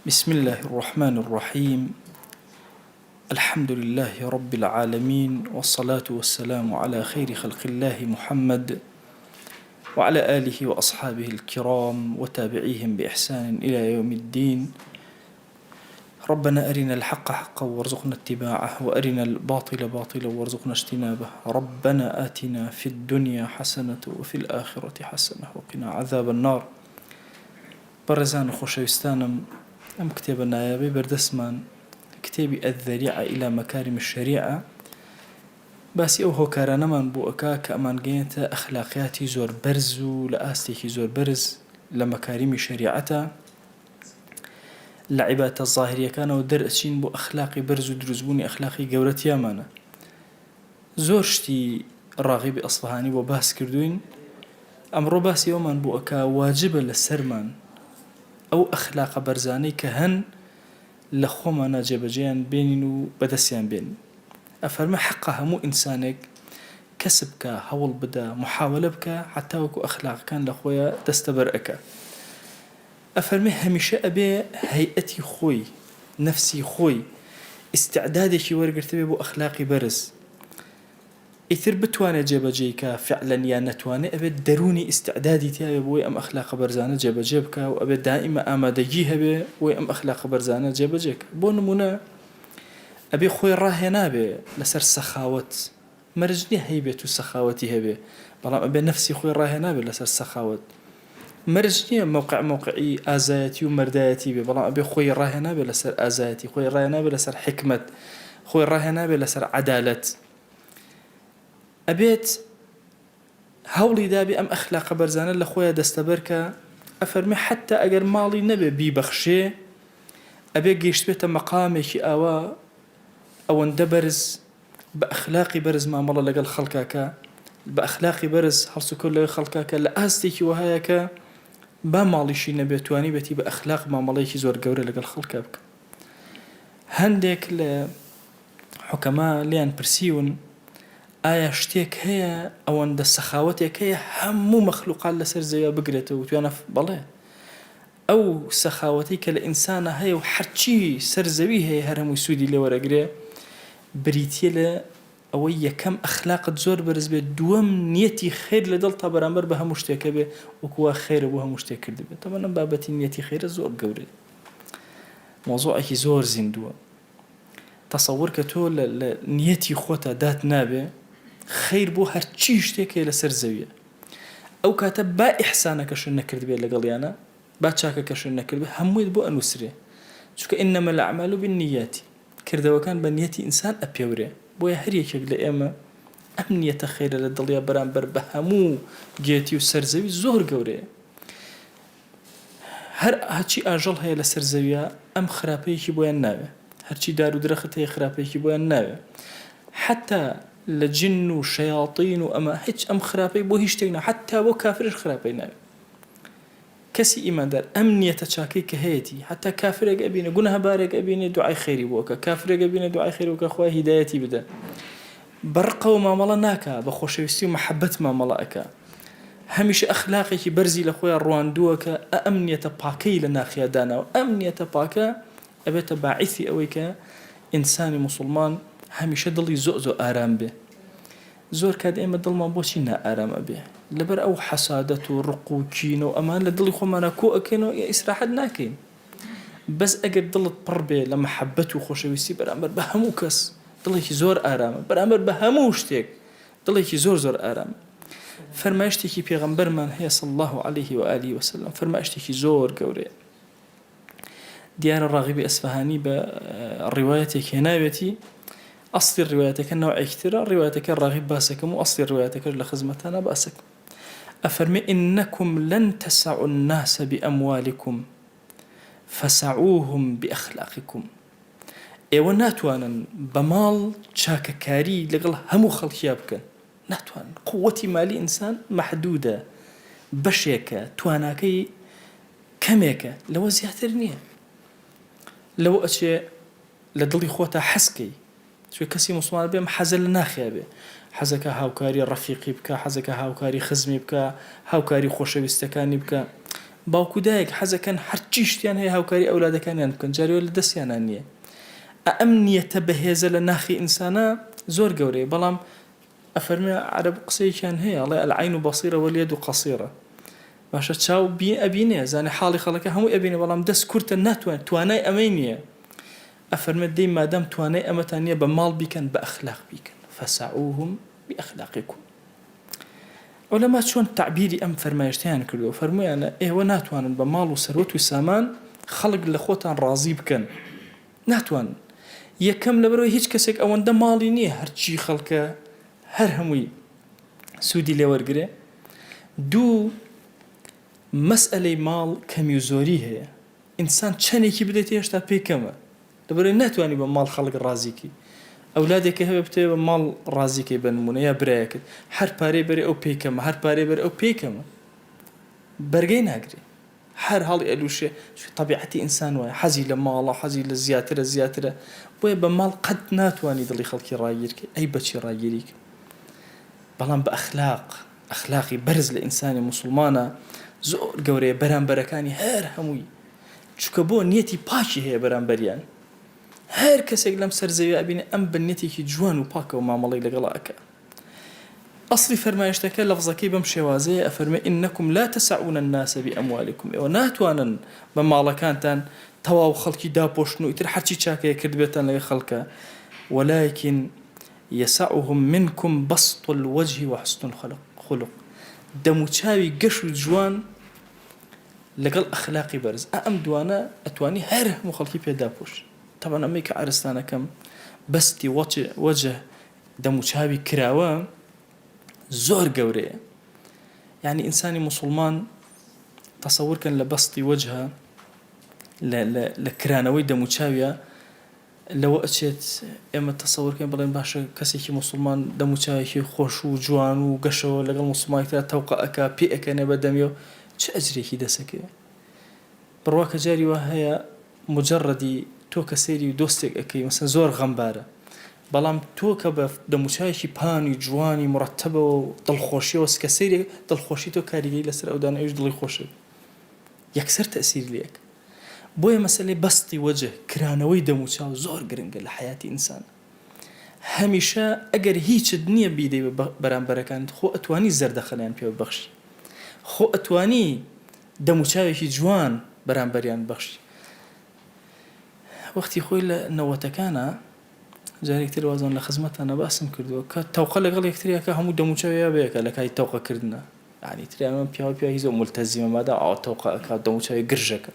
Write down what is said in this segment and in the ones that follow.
بسم اللە الرحمن الرحیم الحمد للە رب العالمین والصلاة والسلام علی خیر خلق اللە محمد وعلی آله وأصحابه الكرام وتابعیهم بإحسان إلى يوم الدین ربنا أرنا الحق حقا وارزقنا اتباعه وأرنا الباطل باطلا وارزقنا اجتنابه ربنا آتنا في الدنيا حسنة وفي الآخرة حسنة وقنا عذاب النار بەڕێزان و خۆشەویستانم ئەم کتێبە نایابەی بەردەستمان کتێبی الذریعە الی مکارم الشریعە باسی ئەو هۆکارانەمان بۆ ئەکا کە ئەمانگەیەنێتە ئەخلاقیاتی زۆر بەرز و لە ئاستێکی زۆر بەرز لە مەکاریمی شەریعەتە لە عیبادەتە زاهیریەکانەوە دەرئەچین بۆ ئەخلاقی بەرز و دروستبوونی ئەخلاقی گەورە تیامانە زۆر شتی ڕاغیبی ئەسفەهانی بۆ باس کردووین ئەمڕۆ باسی ئەومان بۆ ئەکا واجبە لەسەرمان ئەو ئەخلاقە بەرزانەی کە هەن لە خۆمانا جێبەجێیان بێنین و بەدەستیان بێنین ئەفەرمێ حەقە هەموو ئینسانێک کەسب بکا هەوڵ بدا محاوەلە بکا حەتاوەکو ئەخلاقەکان لە خۆیا دەستەبەر ئەکا ئەفەرمێ هەمیشە ئەبێ هەیئەتی خۆی، نەفسی خۆی، ئیستعدادێکی وەرگرتبێ بۆ ئەخلاقی بەرز، ئیتر بتوانێ جێبەجێی کا فعلەن یا نەتوانێ ئەبێ دەروونی ئیستعدادی تیابێ بۆی ئەم ئەخلاقە بەرزانە جێبەجێ بکا و ئەبێ دائیمە ئامادەگی هەبێ بۆی ئەم ئەخلاقە بەرزانە جێبەجێ کا. بۆ نموونە ئەبێ خۆی ڕاهێنابێ لەسەر سەخاوەت، مەرج نیە هەیبێت و سەخاوەتی هەبێ بەڵام ئەبێ نەفسی خۆی ڕاهێنابێ لەسەر سەخاوەت مەرج نیە مەوقع مەوقعی ئازایەتی و مەردایەتی بێ بەڵام ئەبێ خۆی ڕاهێنابێ لەسەر ئازایەتی خۆی ڕاهێنابێ لەسەر حیکمەت خۆی ڕاهێنابێ لەسەر عەدالەت ئەبێت هەوڵی دابێ ئەم ئەخلاقە بەرزانە لە خۆیا دەستەبەر کا ئەفەرمێ حەتتا ئەگەر ماڵی نەبێ بیبەخشێ ئەبێ گەیشتبێتە مەقامێکی ئاوا ئەوەندە بەرز بە ئەخلاقی بەرز مامەڵە لەگەڵ خەڵکا کە، بە ئەخلاقی بەرز هەڵسوکەوت لەگەڵ خەڵکا کە لە ئاستێکی وەهایە کە با ماڵیشی نەبێت توانیبێتی بە ئەخلاق مامەڵەیەکی زۆر گەورە لەگەڵ خەڵکا بکا. هەندێک لە حوکەما لێیان پرسیون ئایا شتێک هەیە ئەوەندە سەخاوەتێک هەیە هەموو مەخلوقات لەسەر زەویا بگرێتەوە؟ وتویانە بەڵێ. ئەو سەخاوەتەی کە لە ئینسانا هەیە و هەرچی سەر زەوی هەیە هەر هەمووی سوودی لێ وەرەگرێ بریتیە لە ئەوەی یەکەم ئەخلاقت زۆر بەرز بێت دووەم نیەتی خێر لە دڵتا بەرامبەر بە هەموو شتێک هەبێ وەکو وا خێرە بۆ هەموو شتێک کردبێت تەبعەن ئەم بابەتی نیەتی خێرە زۆر گەورەیە مەوزوعێکی زۆر زیندووە تەسەور کە تۆ لە لە نیەتی خۆتا دات نابێ خیر بۆ هەرچی شتێک هەیە لەسەر زەویە ئەو کاتە با ئیحسانەکەشت نەکردبێت لەگەڵیانا با چاکەکەشت نەکردبێت هەموویت بۆ ئەنوسرێ چونکە انما الاعمال بالنیات کردەوەکان بە نیەتی ئینسان ئەپێورێ بۆیە هەر یەکێک لە ئێمە ئەم نیەتە خێرە لە دڵیا بەرامبەر بە هەموو گێتی و سەرزەوی زۆر گەورەیە هەر هەرچی ئاژەڵ هەیە لەسەر زەویە ئەم خراپەیەکی بۆیان ناوێ هەرچی دار و درەخت هەیە خراپەیەکی بۆیان ناوێ حتا لە جن و شەیاطین و ئەمە هیچ ئەم خراپەی بۆ هیچ شتێک نا حتا بۆ کافرش خراپەی ناوێ کەسی ئیماندار ئەم نیەتە چاکەی کە هەیەتی حتا کافرێک ئەبینێ گوناهبارێک ئەبینێ دوعای خێری بۆ کە کافرێک ئەبینێ دوعای خێری بۆ کە خوا هیدایەتی بدە بە ڕقەوە مامەڵە ناکا بە خۆشەویستی و مەحەبەت مامەڵە ئەکا هەمیشە ئەخلاقێکی بەرزی لە خۆیا ڕواندووە کە ئەم نیەتە پاکەی لە ناخیا داناوە ئەم نیەتە پاکە ئەبێتە باعیسی ئەوەی کە ئینسانی موسڵمان هەمیشە دڵی زۆ زۆ ئارام بێ زۆر کات ئێمە دڵمان بۆچی نائارام ئەبێ لەبەر ئەو حەسادەت و ڕق و کینە و ئەمان لە دڵی خۆمانە کۆ ئەکەینەوە یا ئیسراحەت ناکەین بەس ئەگەر دڵت پڕ بێ لە مەحەبەت و خۆشەویستی بەرامبەر بە هەموو کەس دڵێکی زۆر ئارامە بەرامبەر بە هەموو شتێک دڵێکی زۆر زۆر ئارامە فەرمایشتێکی پێغەمبەرمان هەیە صلی الله علیه و آله وسلم فەرمایشتێکی زۆر گەورەیە دیارە ڕاغیبی ئەسفەهانی بە ڕیوایەتێک هێناوێتی ئەسڵی ڕیوایەتەکە نەوعێکی ترە ڕیوایەتەکە ڕاغیب باسەکەم و ئەسڵی ڕیوایەتەکەش لە خزمەتانە باسەکەم ئەفەرمێ انکم لن تسعوا الناس باموالکم فسعوهم باخلاقکم ئێوە ناتوانن بە ماڵ چاکەکاری لەگەڵ هەموو خەڵکیا بکەن ناتوانن قوتی مالی ئینسان مەحدودە بەشێکە تواناکەی کەمێکە لەوە زیاتر نییە لەوە ئەچێ لە دڵی خۆتا حەز کەی چونکە کەسی موسڵمان بێ ئەم حەزە لە ناخیا بێ حەزەکا هاوکاری ڕەفیقی بکا حەزەکا هاوکاری خزمی بکا هاوکاری خۆشەویستەکانی بکا. باوک و دایک حەزەکەن هەرچی شتیان هەیە هاوکاری ئەولادەکانیان بکەن جارێ لە دەستیانا نییە ئە ئەم نیەتە بەهێزە لە ناخی ئینسانا زۆر گەورەیە بەڵام ئەفەرمێ عەرەب قسەیەکیان هەیە ئەڵێ العین بصیرە والید قصیرە باشە چاو بی ئەبینێ زانێ حاڵی خەڵەکە هەمووی ئەبینێ بەڵام دەست کورتە ناتوانێت توانای ئەمەی نییە ئەفەرمێ دەی مادام توانای ئەمەتان نییە بە ماڵ بیکەن بە ئەخلاق بیکەن فسعوهم بأخلاقکم عولەما چۆن تەعبیری ئەم فەرمایشتەیان کردووە؟ فەرموویانە، ئێوە ناتوانن بە ماڵ و سەروەت و سامان خەڵک لە خۆتان ڕازی بکەن، ناتوانن. یەکەم لەبەرئەوەی هیچ کەسێک ئەوەندە ماڵی نییە هەرچی خەڵکە هەر هەمووی سوودی لێ وەرگرێ. دوو، مەسئەلەی ماڵ کەمی و زۆری هەیە، ئینسان چەندێکی بدەیتێ هێشتا پێی کەمە. لەبەرئەوەی ناتوانی بە ماڵ خەڵک ڕازی کەی ئەولادێکە هەبێ بتەوێ بە ماڵ ڕازی کەی بە نمونە یا برایەکت هەر پارەی بەرێ ئەو پێی کەمە هەر پارەی بەرێ ئەو پێی کەمە بەرگەی ناگرێ هەر هەڵی ئەلوشێ چونکە تەبیعەتی ئینسان وایە حەزی لە ماڵە حەزی لە زیاترە زیاترە بۆیە بە ماڵ قەت ناتوانی دڵی خەڵکی ڕاگیر کەی ئەی بەچی ڕاگیری کەی بەڵام بە ئەخلاق ئەخلاقی بەرز لە ئینسانی موسڵمانە زۆر گەورەیە بەرامبەرەکانی هەر هەمووی چونکە بۆ نیەتی پاکی هەیە بەرامبەریان هەر کەسێک لەم سەر زەویە ئەبینێ ئەم بە نیەتێکی جوان و پاکەوە مامەڵەی لەگەڵا ئەکا ئەسڵی فەرمایشتەکە لەفزەکەی بەم شێوازەیە ئەفەرمێ انکم لا تسعون الناس باموالکم ئێوە ناتوانن بە ماڵەکانتان تەواو خەڵکی داپۆشن و ئیتر هەرچی چاکەیە کردبێتان لەگەڵ خەڵکە ولکن یسعهم منکم بسط الوجه وحسن الخلق دەموچاوی گەش و جوان لەگەڵ ئەخلاقی بەرز ئا ئەم دوانە ئەتوانی هەر هەموو خەڵکی پێ داپۆشی تەبعەن ئەمەی کە عەرزتان ئەکەم بەستی وەچ وەجه دەموچاوی کراوە زۆر گەورەیە یعنی ئینسانی موسڵمان تەسەور کەن لە بەستی وەجهە لە لە لە کرانەوەی دەموچاویە لەوە ئەچێت ئێمە تەسەور کەین بڵێن باشە کەسێکی موسڵمان دەموچاوێکی خۆش و جوان و گەشەوە لەگەڵ موسڵمانی ترا تەوقە ئەکا پێ ئەکەنێ بە دەمیەوە چ ئەجرێکی دەسەکەوێ بڕوا کە جاری وا هەیە مجەڕەدی تۆ کە سەیری دۆستێک ئەکەی مەسەن زۆر غەمبارە بەڵام تۆ کە بە دەموچاوێکی پانی جوانی مڕەتەبەوە و دڵخۆشیەوە سکە سەیری دڵخۆشی تۆ کاریگەری لەسەر ئەو دانا ئەویش دڵی خۆشە یەکسەر تەئسیر لێ ئەکا بۆیە مەسەلەی بەستی وەجه، کرانەوەی دەموچاو زۆر گرنگە لە حەیاتی ئینسان. هەمیشە ئەگەر هیچت نییە بیدەی بە بەرامبەرەکانت خۆ ئەتوانی زەردەخەنەیان پێ ببەخشی. خۆ ئەتوانی دەموچاوێکی جوان بەرامبەریان ببەخشی. وەختی خۆی لە نەوەتەکانا جارێک تر وازم لە خزمەتانا باسم کردووە کە تەوقە لەگەڵ یەکتریا کە هەموو دەموچاویا بەیەکە لە کاتی تەوقە کردنا. یانی تر ئەمە پیاوە پیاوی زۆر مولتەزیمە مادام ئاوا تەوقە ئەکا دەموچاوی گرژەکە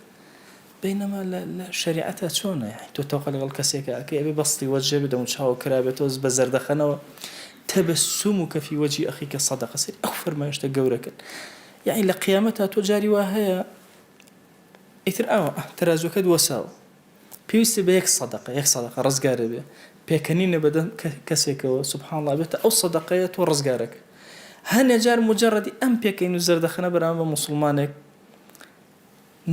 بەینەما لە لە شەریعەتا چۆنە یانی تۆ تەوقە لەگەڵ کەسێکا ئەکەی ئەبێ بەستی وەجهێ بێ دەموچاوە کرابێتەوە بە زەردەخەنەوە تەبەسومک فی وجه اخیک صدقە سەیری ئەو فەرمایشتە گەورەکەن یانی لە قیامەتا تۆ جاری وا هەیە ئیتر ئاوا تەرازوەکەت وەساوە پێویستی بە یەک سەدەقە یەک سەدەقە ڕزگارت بێ پێکەنینە بەدەم کەسێکەوە سبحان اللە بێتە ئەو سەدەقەیە تۆ ڕزگارەکە هەنێ جار مجرەدی ئەم پێکەین و زەردەخەنە بەرامبەر بە موسڵمانێک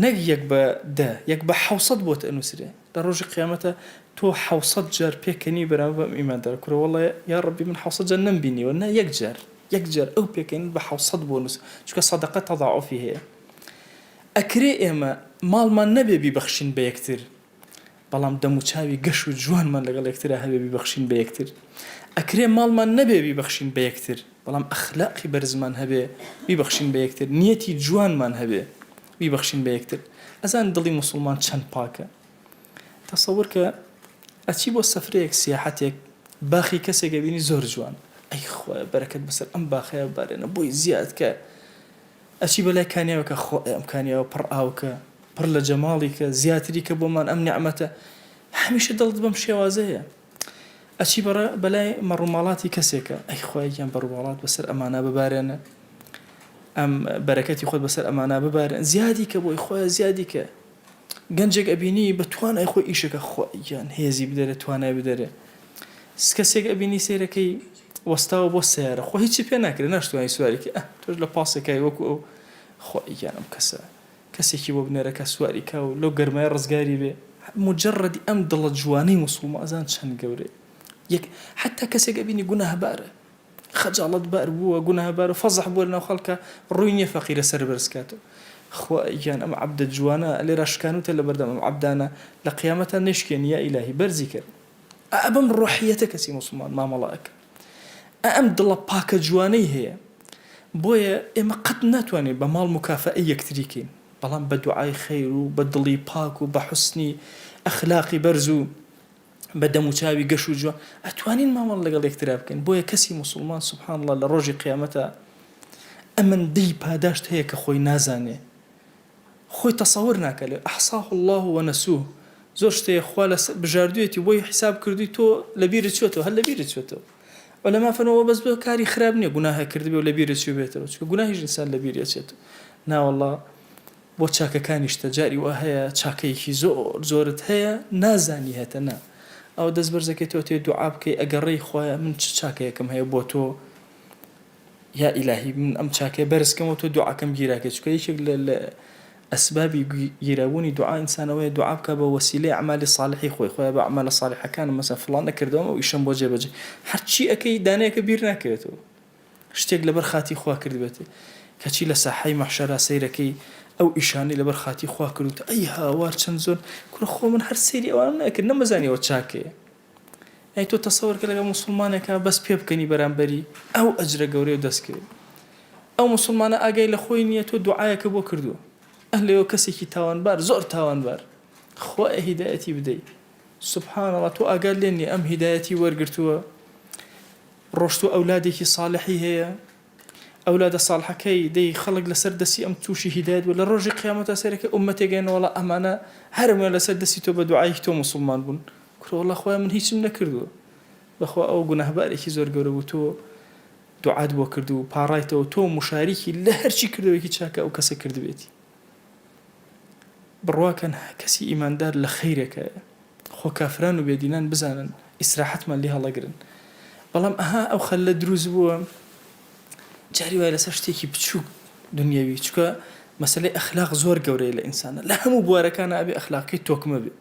نەک یەک بە دە یەک بە حەوسەد بۆت ئەنووسرێ لە ڕۆژی قیامەتە تۆ حەوسەد جار پێکەنی بەرامبەر بەم ئیماندارە کورە وەڵڵا یا ڕەبی من حەوسەد جار نەمبینیوە نا یەک جار یەک جار ئەو پێکەنین بە حەوسەد بۆ نووس چونکە سەدەقە تەضاعوفی هەیە ئەکرێ ئێمە ماڵمان نەبێ بیبەخشین بە یەکتر، بەڵام دەموچاوی گەش و جوانمان لەگەڵ یەکترا هەبێ بیبەخشین بە یەکتر. ئەکرێ ماڵمان نەبێ بیبەخشین بە یەکتر، بەڵام ئەخلاقی بەرزمان هەبێ بیبەخشین بە یەکتر، نیەتی جوانمان هەبێ بیبەخشین بە یەکتر. ئەزان دڵی موسوڵمان چەند پاکە؟ تەسەور کە ئەچی بۆ سەفرەیەک، سیاحەتێک، باخی کەسێک ئەبینی زۆر جوانە، ئەی خوایە بەرەکەت بەسەر ئەم باخەیا ببارێنە، بۆی زیاد کە. ئەچی بەلای کانیاوێکا خۆ ئەی ئەم کانیاوە پڕ ئاوکە پڕ لە جەماڵی کە زیاتری کە بۆمان ئەم نیعمەتە هەمیشە دڵت بەم شێوازەیە ئەچی بەڕە بەلای مەڕوماڵاتی کەسێکە ئەی خوایە گیان بەڕوماڵات بەسەر ئەمانە ببارێنە ئەم بەرەکەتی خۆت بەسەر ئەمانە ببارێن زیادی کە بۆی خوایە زیادی کە گەنجێک ئەبینی بە توانای خۆی ئیشەکە خوای گیان هێزی بدەرێ توانای بدەرێ کەسێک ئەبینی سەیرەکەی وەستاوە بۆ سەیارە خۆ هیچی پێ ناکرێ ناشتوانی سواری کەی ئەه تۆش لە پاسێکای وەکو ئەو خوای گیان ئەم کەسە کەسێکی بۆ بنێرە کە سواری کا و لەو گەرمایە ڕزگاری بێ مجرد ئەم دڵە جوانەی موسڵمان ئەزان چەند گەورەیە یەک حتا کەسێک ئەبینی گوناهبارە خەجاڵەت بار بووە گوناهبار و فەزح بووە لەناو خەڵکە ڕووی نییە فەقیرە سەر بەرز کاتەوە. خوایە گیان ئەم عەبدە جوانە لێرە شکانوتە لەبەردەم ئەم عەبدانە لە قیامەتا نەیشکێنی یا ئیلاهی بەرزی کەرە. ئا بەم ڕۆحیەتە کەسی موسڵمان مامەڵە ئەکا. ئا ئەم دڵە پاکە جوانەی هەیە. بۆیە ئێمە قەت ناتوانین بە ماڵ موکافەئەی یەکتری کەین، بەڵام بە دوعای خەیر و بە دڵی پاک و بە حوسنی ئەخلاقی بەرز و بە دەموچاوی گەش و جوان ئەتوانین مامەڵە لەگەڵ یەکترا بکەین. بۆیە کەسی موسڵمان سبحان اللە لە ڕۆژی قیامەتا ئەمەندەی پاداشت هەیە کە خۆی نازانێ. خۆی تەسەور ناکا لێ احصاه اللە ونسوه زۆر شت هەیە خوا لەسەر بژاردویەتی بۆی حیساب کردوی تۆ لەبیرت چۆتەوە هەر لەبیرت چۆتەوە عولەما فەرموون ئەوە بەس بۆ کاری خراپ نیە گوناهێک کردبێ و لەبیرت چوبێتەوە چونکە گوناهیش ئینسان لەبیری ئەچێتەوە ناوەڵا بۆ چاکەکانیشتە جاری وا هەیە چاکەیەکی زۆر زۆرت هەیە نازانی هەتە نا ئەوە دەست بەرزەکەی تۆ تێ دوعا بکەی ئەگەڕێی خوایە من چ چاکەیەکم هەیە بۆ تۆ یا ئیلاهی من ئەم چاکەیە بەرز کەمەوە تۆ دوعاکەم گیراکەی چونکە یەکێک لە لە ئەسبابی گیرابوونی دوعا ئینسان ئەوەیە دوعا بکا بە وەسیلەی ئەعمالی ساڵحی خۆی خۆیان بە ئەعمالە ساڵحەکانم مەسەن فڵان نەکردەوەم ئەو ئیشەم بۆ جێبەجێ هەرچی ئەکەی دانەیەکە بیر ناکەوێتەوە شتێک لەبەر خاتی خوا کردبێتێ کەچی لە ساحەی مەحشەرا سەیرەکەی ئەو ئیشانەی لەبەر خاتی خوا کردوتە ئەی هاوار چەند زۆر کورە خۆ من هەر سەیری ئەوانم نەکرد نەمەزانی ئەوە چاکەیە ئەی تۆ تەسەوەر کە لەگەڵ موسڵمانێکا بەس پێ بکەنی بەرامبەری ئەو ئەجرە گەورەیە دەست کەوێ ئەو موسڵمانە ئاگای لە خۆی نییە تۆ دوعایەکە بۆ کردووە ئەلێەوە کەسێکی تاوانبار زۆر تاوانبار خوایە هیدایەتی بدەی سبحان الله تۆ ئاگات لێ نییە ئەم هیدایەتی وەرگرتووە ڕۆشتووە ئەولادێکی ساڵحی هەیە ئەولادە ساڵحەکەی دەی خەڵک لەسەر دەستی ئەم تووشی هیدایەت بوو لە ڕۆژی قیامەتا سەیرەکەی ئوممەتێک ئەیەن وەڵا ئەمانە هەرموویان لەسەر دەستی تۆ بە دوعای تۆ موسڵمان بوون کورە وەڵا خوایە من هیچم نەکردووە بەخوا ئەوە گوناهبارێکی زۆر گەورە بوو تۆ دوعات بۆ کرد و پاڕایتەوە تۆ موشاریکی لە هەرچی کردەوەیەکی چاکە ئەو کەسە کردبێتی بڕواکەن کەسی ئیماندار لە خەیرێکایە خۆ کافران و بێدینان بزانن ئیسراحەتمان لێ هەڵەگرن بەڵام ئەها ئەو خەللە دروست بووە جاری وایە لەسەر شتێکی بچووک دنیاوی چونکە مەسەلەی ئەخلاق زۆر گەورەیە لە ئینسانە لە هەموو بوارەکانە ئەبێ ئەخلاقی تۆکمە بێ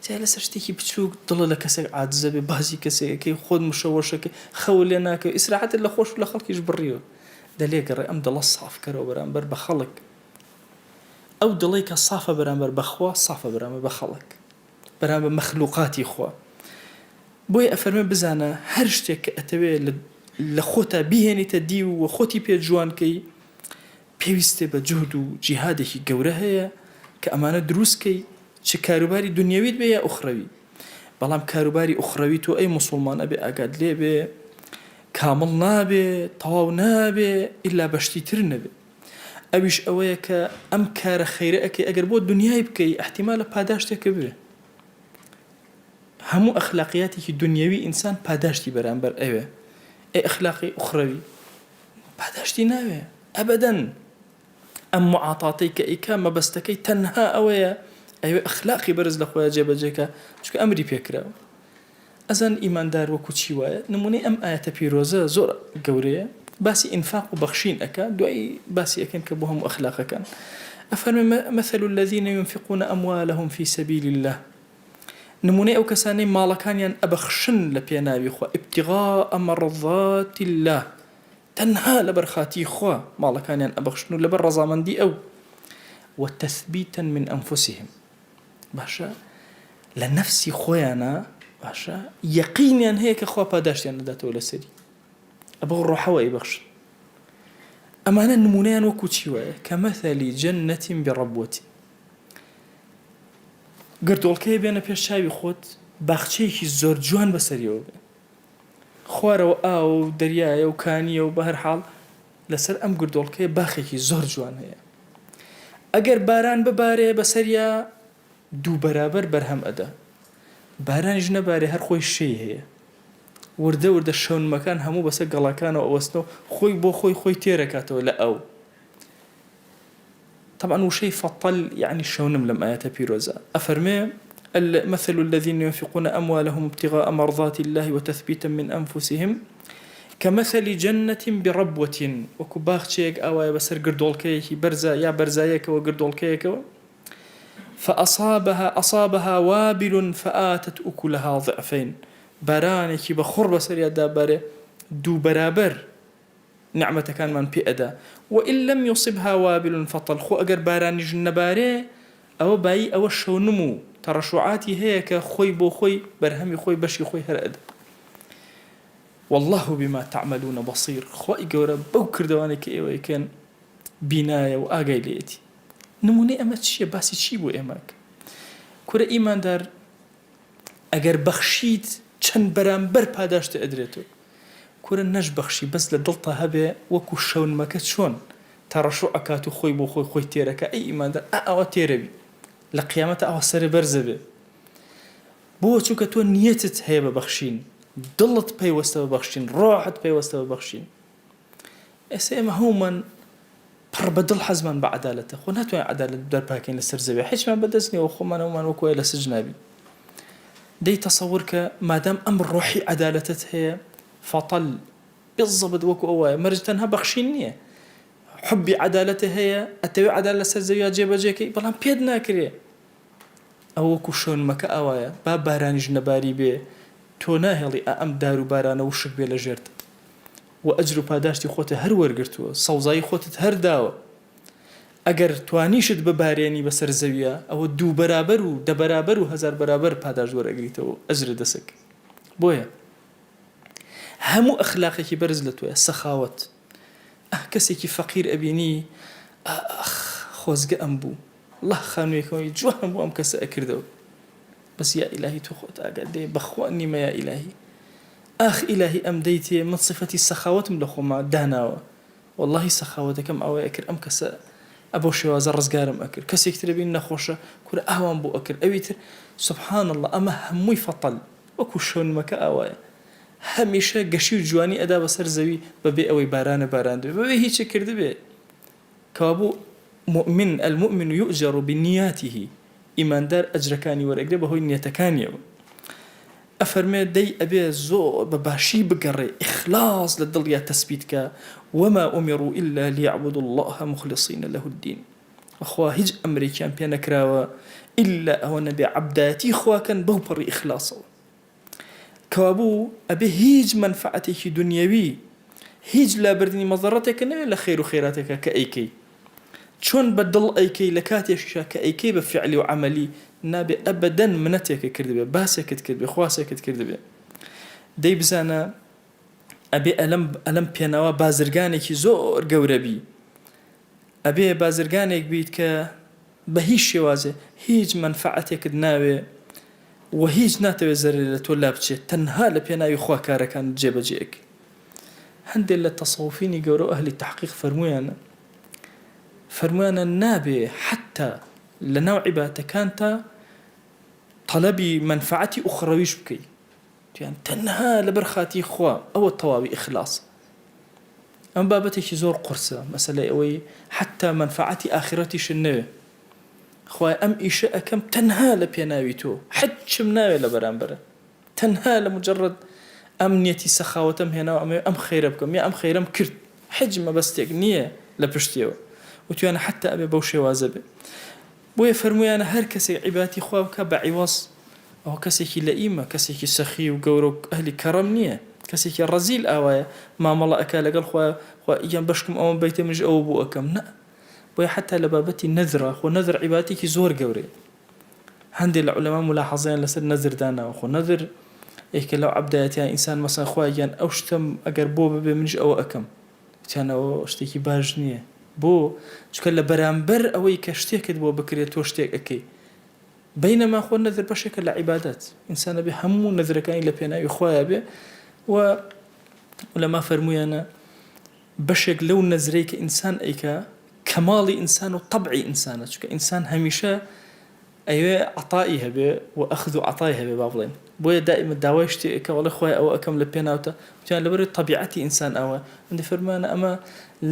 جا لەسەر شتێکی بچووک دڵە لە کەسێک عاجزە بێ باسی کەسێکەکەی خۆت مشەوەشەکەی خەو لێ ناکەوێ ئیسراحەتت لە خۆش و لە خەڵکیش بڕیوە دە لێ گەڕێ ئەم دڵە ساف کەرەوە بەرامبەر بە خەڵک ئەو دڵەی کە سافە بەرامبەر بە خوا سافە بەرامبەر بە خەڵک بەرامبەر مەخلوقاتی خوا بۆیە ئەفەرمێ بزانە هەر شتێک کە ئەتەوێ لە خۆتا بیهێنیتە دی و خۆتی پێ جوان کەی پێویستێ بە جوهد و جیهادێکی گەورە هەیە کە ئەمانە دروست کەی چ کاروباری دونیەویت بێ یا ئوخرەوی بەڵام کاروباری ئوخرەوی تۆ ئەی موسوڵمان ئەبێ ئاگات لێ بێ کامڵ نابێ تەواو نابێ ئیلا بە شتی تر نەبێ ئەویش ئەوەیە کە ئەم کارە خەیرە ئەکەی ئەگەر بۆ دونیای بکەی ئیحتیمالە پاداشتێکە بێ هەموو ئەخلاقیاتێکی دونیەوی ئینسان پاداشتی بەرامبەر ئەوێ ئەی ئەخلاقی ئوخرەوی پاداشتی ناوێ ئەبەدەن ئەم معاتاتەی کە ئەیکا مەبەستەکەی تەنها ئەوەیە ئەوێ ئەخلاقی بەرز لە خۆیان جێبەجێکە چونکە ئەمری پێکراوە ئەزان ئیماندار وەکو چی وایە نمونەی ئەم ئایەتە پیرۆزە زۆر گەورەیە باسی ئینفاق و بەخشین ئەکا دوایی باسی ئەکەن کە بۆ هەموو ئەخلاقەکان ئەفەرمێ مثل الذين ينفقون أموالهم في سبيل الله نمونەی ئەو کەسانەی ماڵەکانیان ئەبەخشن لە پێناوی خوا ابتغاء مرضات الله تەنها لەبەر خاتری خوا ماڵەکانیان ئەبەخشن و لەبەر ڕەزامەندی ئەو وتثبیتا من انفسهم باشە لە نەفسی خۆیانە باشە یەقینیان هەیە کە خوا پاداشتیان دەداتەوە لەسەری ئەبەو ڕۆحەوە ئەیبەخشن ئەمانە نمونەیان وەکو چی وایە کە مەثەلی جەنەتین بڕەبوەتی گردۆڵکەیە بێنە پێش چاوی خۆت باخچەیەکی زۆر جوان بەسەریەوە بێ خوارەوە ئاوە و دەریایە و کانییە و بەهەرحاڵ لەسەر ئەم گردۆڵکەیە باخێکی زۆر جوان هەیە ئەگەر باران ببارێ بەسەریا دوو بەرابەر بەرهەم ئەدا بارانیش نەبارێ هەر خۆی شێی هەیە وردە وردە شەونمەکان هەموو بەسەر گەڵاکانەوە ئەوەستنەوە خۆی بۆ خۆی خۆی تێرەکاتەوە لە ئەو طبعا وشەی فەتەل یەعنی شەونم لەم ئایەتە پیرۆزە ئەفەرمێ، مثل الذین ينفقون اموالهم ابتغاء مرضات الله وتثبیتا من انفسهم کمثل جنة بربوة وەکو باخچەیەک ئاوایە بەسەر گردۆڵکەیەکی بەرزە یا بەرزایەکەوە گردۆڵکەیەکەوە فأصابها أصابها وابل فآتت أكلها ضعفين بارانێکی بە خوڕ بەسەریا دابارێ دوو بەرابەر. نیعمەتەکانمان پێ ئەدا، وان لم یصبها وابل فطل، خۆ ئەگەر بارانیش نەبارێ ئەوە بایی ئەوە شەونم و تەڕەشوعاتی هەیە کە خۆی بۆ خۆی بەرهەمی خۆی بەشی خۆی هەر ئەدا. واللە بما تعملون بصیر، خوای گەورە بەو کردەوانەی کە ئێوە ئەیکەن بینایە و ئاگای لێیەتی. نمونەی ئەمە چیە؟ باسی چی بۆ ئێمە ئەکا؟ کورە ئیماندار ئەگەر بەخشیت چەند بەرامبەر پاداشتت ئەدرێتەوە. کورە نەشبەخشی بەس لە دڵتا هەبێ وەکو شەونمەکە چۆن تەڕەشوع ئەکات و خۆی بۆ خۆی خۆی تێرەکا ئەی ئیماندار ئا ئاوا تێرەبی لە قیامەتا ئاوا سەرێ بەرزەبێ بۆ چونکە تۆ نیەتت هەیە بە بەخشین دڵت پەیوەستە بە بەخشین ڕۆحت پەیوەستە بە بەخشین ئێستا ئێمە هەموومان پڕ بە دڵ حەزمان بە عەدالەتە خۆ ناتوانین عەدالەت بەرپاکەین لەسەر زەوی حیچمان بەدەست نیەوە خۆمان هەموومان وەکو وایە لە سجنا بین دەی تەسەور کە مادام ئەم ڕۆحی عەدالەتەت هەیە فەتەل بالضبط وەکو ئەو وایە مەرج تەنها بەخشین نییە حبی عەدالەتە هەیە ئەتەوێ عەدالەت لەسەر زەویا جێبەجێکەی بەڵام پێت ناکرێ ئەوە وەکو شەونمەکە ئاوایە با بارانیش نەباری بێ تۆ ناهێڵی ئا ئەم دار و بارانە وشک بێ لە ژێرت وە ئەجر و پاداشتی خۆتت هەر وەرگرتووە، سەوزایی خۆتت هەر داوە، ئەگەر توانیشت ببارێنی بەسەر زەویا ئەوە دوو بەرابەر و دە بەرابەر و 1000 بەرابەر پاداشت وەرئەگریتەوە و ئەجرت دەسەکەوێ. بۆیە هەموو ئەخلاقێکی بەرز لە تۆیە، سەخاوەت، ئاه کەسێکی فەقیر ئەبینی ئاخ خۆزگە ئەم بوو، اللە خانوویەکەی جوانم بۆ ئەم کەسە ئەکردەوە. بەس یا ئیلاهی تۆ خۆت ئاگات لێیە بەخوا نیمە یا ئیلاهی ئاخ ئیلاهی ئەم دەیتێ من سفەتی سەخاوەتم لە خۆما داناوە وەڵاهی سەخاوەتەکەم ئاوای ئەکرد ئەم کەسە ئە بەو شێوازە ڕزگارم ئەکرد کەسێک ترە بین نەخۆشە کورە ئاوام بۆ ئەکرد ئەوی تر سبحان اللە ئەمە هەمووی فەتەل وەکو شەونمەکە ئاوایە هەمیشە گەشی و جوانی ئەدا بەسەر زەوی بەبێ ئەوەی بارانە باراندبێ بەبێ هیچێک کردبێ کەوابوو موئمن، المومن یوجر بنیاته، ئیماندار ئەجرەکانی وەرئەگرێ بەهۆی نیەتەکانیەوە. ئەفەرمێ دەی ئەبێ زۆر بە باشی بگەڕێ ئیخلاص لە دڵیا تەسبیت کا، وما امروا الا لیعبدوا اللە مخلصین له الدین، خوا هیچ ئەمرێکیان پێ نەکراوە ئیلا ئەوە نەبێ عەبدایەتی خوا کەن بەو پەڕی ئیخلاصەوە. کەوابوو ئەبێ هیچ مەنفەعەتێکی دونیەوی، هیچ لابردنی مەزەڕەتێکت نەبێ لە خێر و خێراتێکا کە ئەیکەی. چۆن بە دڵ ئەیکەی لە کاتێکیشا کە ئەیکەی بە فیعلی و عەمەلی نابێ ئەبەدەن منەتێکت کردبێ، باسێکت کردبێ، خواسێکت کردبێ. دەی بزانە ئەبێ ئەلەم ئەلەم پێناوە بازرگانێکی زۆر گەورە بی. ئەبێ بازرگانێک بیت کە بە هیچ شێوازێ هیچ مەنفەعەتێکت ناوێ و هیچ ناتەوێ زەرەرێ لە تۆ لابچێ تەنها لە پێناوی خوا کارەکانت جێبەجێ ئەکەی. هەندێ لە تەسەوفینی گەورە و ئەهلی تەحقیق فەرموویانە فەرموویانە نابێ حەتتا لە ناو عیبادەتەکانتا تەلەبی مەنفەعەتی ئوخڕەویش بکەی یان تەنها لەبەر خاتری خوا ئەوە تەواوی ئیخلاصە. ئەم بابەتێکی زۆر قورسە مەسەلەی ئەوەی حەتتا مەنفەعەتی ئاخیرەتیشت نەوێ خوایە ئەم ئیشە ئەکەم تەنها لە پێناوی تۆ حچم ناوێ لە بەرامبەرە تەنها لە مجرد ئەم نیەتی سەخاوەتەم هێناوە ئەمەوێ ئەم خەیرە بکەم یا ئەم خەیرەم کرد حج مەبەستێک نییە لە پشتیەوە وتویانە حەتتا ئەبێ بەو شێوازە بێ بۆیە فەرموویانە هەر کەسێک عیباتی خوا بکا بە عیوەز ئەوە کەسێکی لەئیمە، کەسێکی سەخی و گەورە و ئەهلی کەڕەم نییە، کەسێکی ڕەزیل ئاوایە مامەڵە ئەکا لەگەڵ خوا، خوا گیان بەشکم ئەوەم بەیتێ منیش ئەوە بۆ ئەکەم، نا. بۆیە حەتا لە بابەتی نەزرا، خۆ نەزر عیبادەتێکی زۆر گەورەیە. هەندێ لە عولەما مولاحەزەیان لەسەر نەزر داناوە، خۆ نەزر یەکێکە لەو عەبدایەتیان ئینسان مەسەلەن خوایە گیان ئەو شتەم ئەگەر بۆ ببێ منیش ئەوە ئەکەم. وتیان ئەوە شتێکی باش نییە. بۆ؟ چونکە لە بەرامبەر ئەوەی کە شتێکت بۆ بکرێت تۆ شتێک ئەکەی. بەینەما خۆ نەزر بەشێکە لە عیبادەت. ئینسان ئەبێ هەموو نەزرەکانی لە پێناوی خوایا بێ و عولەما فەرموویانە بەشێک لەو نەزرەی کە ئینسان ئەیکا کەماڵی ئینسان و تەبعی ئینسانە چونکە ئینسان هەمیشە ئەیەوێ عەتائی هەبێ و ئەخذ و عەتای هەبێ با بڵێین بۆیە دائیمە داوای شتێ ئەکا ئەڵێ خوایە ئەوە ئەکەم لە پێناوتا وتیان لەبەرئەوەی تەبیعەتی ئینسان ئاوایە هەندێ فەرموویانە ئەمە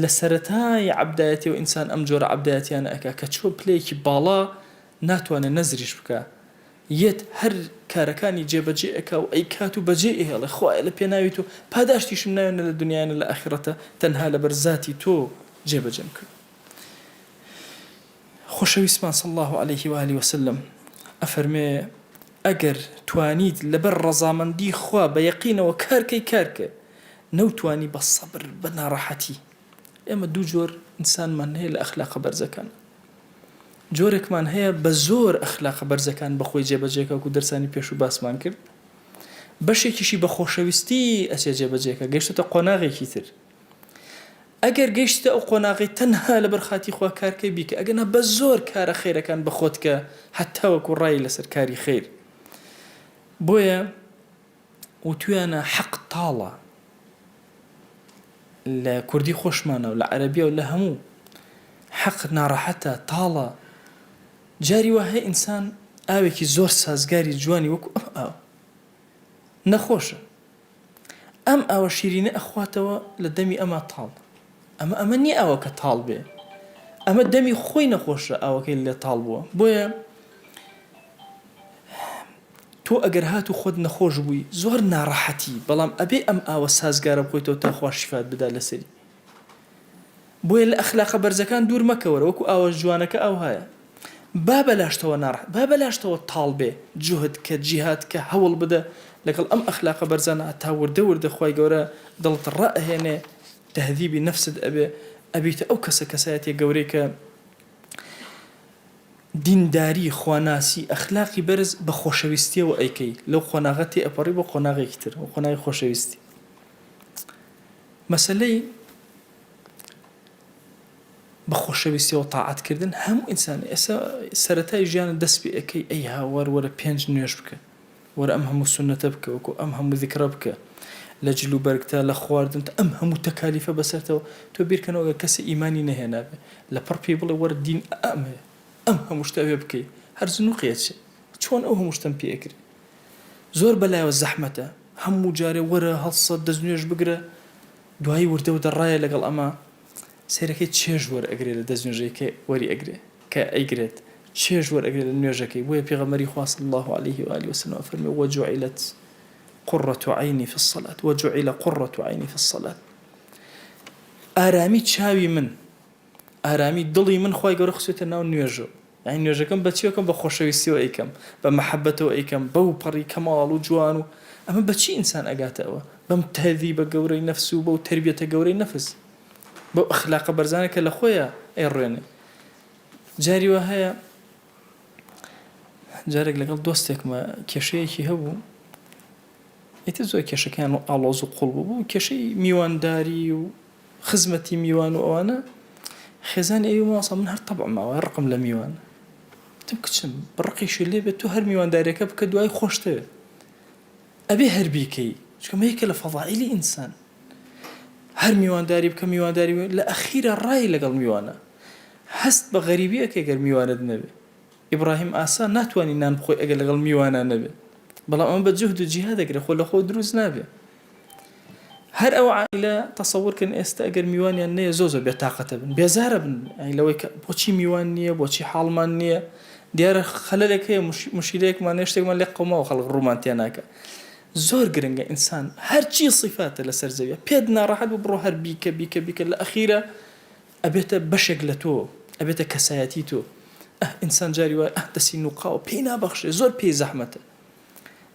لە سەرەتای عەبدایەتیەوە ئینسان ئەم جۆرە عەبدایەتیانە ئەکا کە چووە پلەیەکی باڵا ناتوانێ نەزریش بکا یەت هەر کارەکانی جێبەجێ ئەکا و ئەیکات و بەجێی ئەهێڵێ خوایە لە پێناوی تۆ پاداشتیشم ناوێ نە لە دنیایە نە لە ئاخیڕەتە تەنها لەبەر زاتی تۆ جێبەجێم کرد. خۆشەویستمان صلی اللە علیه و آله وسلم ئەفەرموێ، ئەگەر توانیت لەبەر ڕەزامەندی خوا بە یەقینەوە کار کەی کار کە، نەوتوانی بە سەبر بە ناڕەحەتی. ئێمە دوو جۆر ئینسانمان هەیە لە ئەخلاقە بەرزەکان. جۆرێکمان هەیە بە زۆر ئەخلاقە بەرزەکان بە خۆی جێبەجێکا وەکو دەرسانی پێشوو باسمان کرد. بەشێکیشی بە خۆشەویستی ئەچێ جێبەجێکا گەیشتۆتە قۆناغێکی تر. ئەگەر گەیشتیتە ئەو قۆناغەی تەنها لەبەر خاتری خوا کار کەی بیکە ئەگەرنا بە زۆر کارە خەیرەکان بە خۆت کە هەتا وەکو ڕای لەسەر کاری خەیر بۆیە وتویانە حەق تاڵە لە کوردی خۆشمانە و لە عەرەبیە و لە هەموو حەق ناڕەحەتە تاڵە جاری وا هەیە ئینسان ئاوێکی زۆر سازگاری جوانی وەکو ئەم ئاو نەخۆشە ئەم ئاوە شیرینە ئەخواتەوە لە دەمی ئەما تاڵ ئەمە ئەمە نیە ئاوەکە تاڵ بێ ئەمە دەمی خۆی نەخۆشە ئاوەکەی لێ تاڵ بووە بۆیە تۆ ئەگەر هات و خۆت نەخۆش بووی زۆر ناڕەحەتی بەڵام ئەبێ ئەم ئاوە سازگارە بخۆیتەوە تا خوا شیفات بدا لەسەری بۆیە لە ئەخلاقە بەرزەکان دوور مەکەوەرە وەکو ئاوە جوانەکە ئاوهایە با بەلاشتەوە ناڕەحەت با بەلاشتەوە تاڵ بێ جوهد کە جیهاد کە هەوڵ بدە لەگەڵ ئەم ئەخلاقە بەرزانە هەتا وردە وردە خوای گەورە دڵت ڕائەهێنێ تەهذیبی نەفست ئەبێ ئەبیتە ئەو کەسە کەسایەتیە گەورەی کە دینداری خواناسی ئەخلاقی بەرز بە خۆشەویستیەوە ئەیکەی لەو قۆناغە تێ ئەپەڕی بۆ قۆناغێکی تر قۆناغی خۆشەویستی مەسەلەی بە خۆشەویستیەوە تاعەت کردن هەموو ئینسان ئێستا سەرەتای ژیانت دەست پێ ئەکەی ئەی هاوار وەرە پێنج نوێژ بکە وەرە ئەم هەموو سوننەتە بکە وەکو ئەم هەموو زیکرە بکە لە جل و بەرگتا لە خواردنتا ئەم هەموو تەکالیفە بەسەرتەوە تۆ بیرکەنەوە گەر کەسێ ئیمانی نەهێنابێ لە پڕ پێی بڵێ وەرە دین ئەمەیە ئەم هەموو شتە ئەبێ بکەی هەر زنوقی ئەچێ چۆن ئەو هەموو شتەم پێ ئەکرێ زۆر بەلایەوە زەحمەتە هەموو جارێ وەرە هەڵسە دەستنوێژ بگرە دوایی وردە وردە ڕایە لەگەڵ ئەمە سەیرەکەی چێژ وەرئەگرێ لە دەستنوێژەکەی کە وەری ئەگرێ کە ئەیگرێت چێژ وەرئەگرێ لە نوێژەکەی بۆیە پێغەمبەری خوا صلی اللە علیه و آله وسلم ئەفەرموێ وجعلت قرة عینی فی الصلاة وجعل قرة عینی فی الصلاة ئارامی چاوی من ئارامی دڵی من خوای گەورە خستوێتە ناو نوێژەوە یانی نوێژەکەم بە چیەکەم بە خۆشەویستیەوە ئەیکەم بە مەحەبەتەوە ئەیکەم بەو پەڕی کەماڵ و جوان و ئەمە بە چی ئینسان ئەگاتە ئەوە بەم تەهذیبە گەورەی نەفس و بەو تەربیەتە گەورەی نەفس بەو ئەخلاقە بەرزانە کە لە خۆیا ئەیڕوێنێ جاری وا هەیە جارێک لەگەڵ دۆستێکمە کێشەیەکی هەبوو ئیتر زۆر کێشەکەیان و ئاڵۆز و قوڵ بوو بوو کێشەی میوانداری و خزمەتی میوان و ئەوانە خێزانی ئەوی مامۆستا من هەر تەبعم ئاوایە ڕقم لە میوانە وتم کچم ڕقیشی لێ بێت تۆ هەر میوانداریەکە بکە دوای خۆشتەوێت ئەبێ هەر بیکەی چونکە مە یەکە لە فەزائیلی ئینسان هەر میوانداری بکە میوانداری لە ئەخیرا ڕای لەگەڵ میوانە هەست بە غەریبی ئەکەی گەر میوانت نەبێ ئیبراهیم ئاسا ناتوانی نان بخۆی ئەگەر لەگەڵ میوانا نەبێ بەڵام ئەمە بە جوهد و جیهاد ئەکرێ خۆ لە خۆ دروست نابێ هەر ئەو عائیلە تەسەور کەن ئێستا ئەگەر میوانیان نەیە زۆر زۆر بێتاقەتە بن بێزارە بن یانی لەوەی کە بۆچی میوان نییە بۆچی حاڵمان نییە دیارە خەلەلێک هەیە مشیلەیەکمان هەیە شتێکمان لێ قەوماوە خەڵک ڕوومان تێ ناکە زۆر گرنگە ئینسان هەرچی سیفاتە لەسەر زەویە پێت ناڕەحەت بوو بڕۆ هەر بیکە بیکە بیکە لە ئەخیرە ئەبێتە بەشێک لە تۆ ئەبێتە کەسایەتی تۆ ئەه ئینسان جاری وایە ئەه دەستی نوقاوە پێی نابەخشێ زۆر پێی زەحمەتە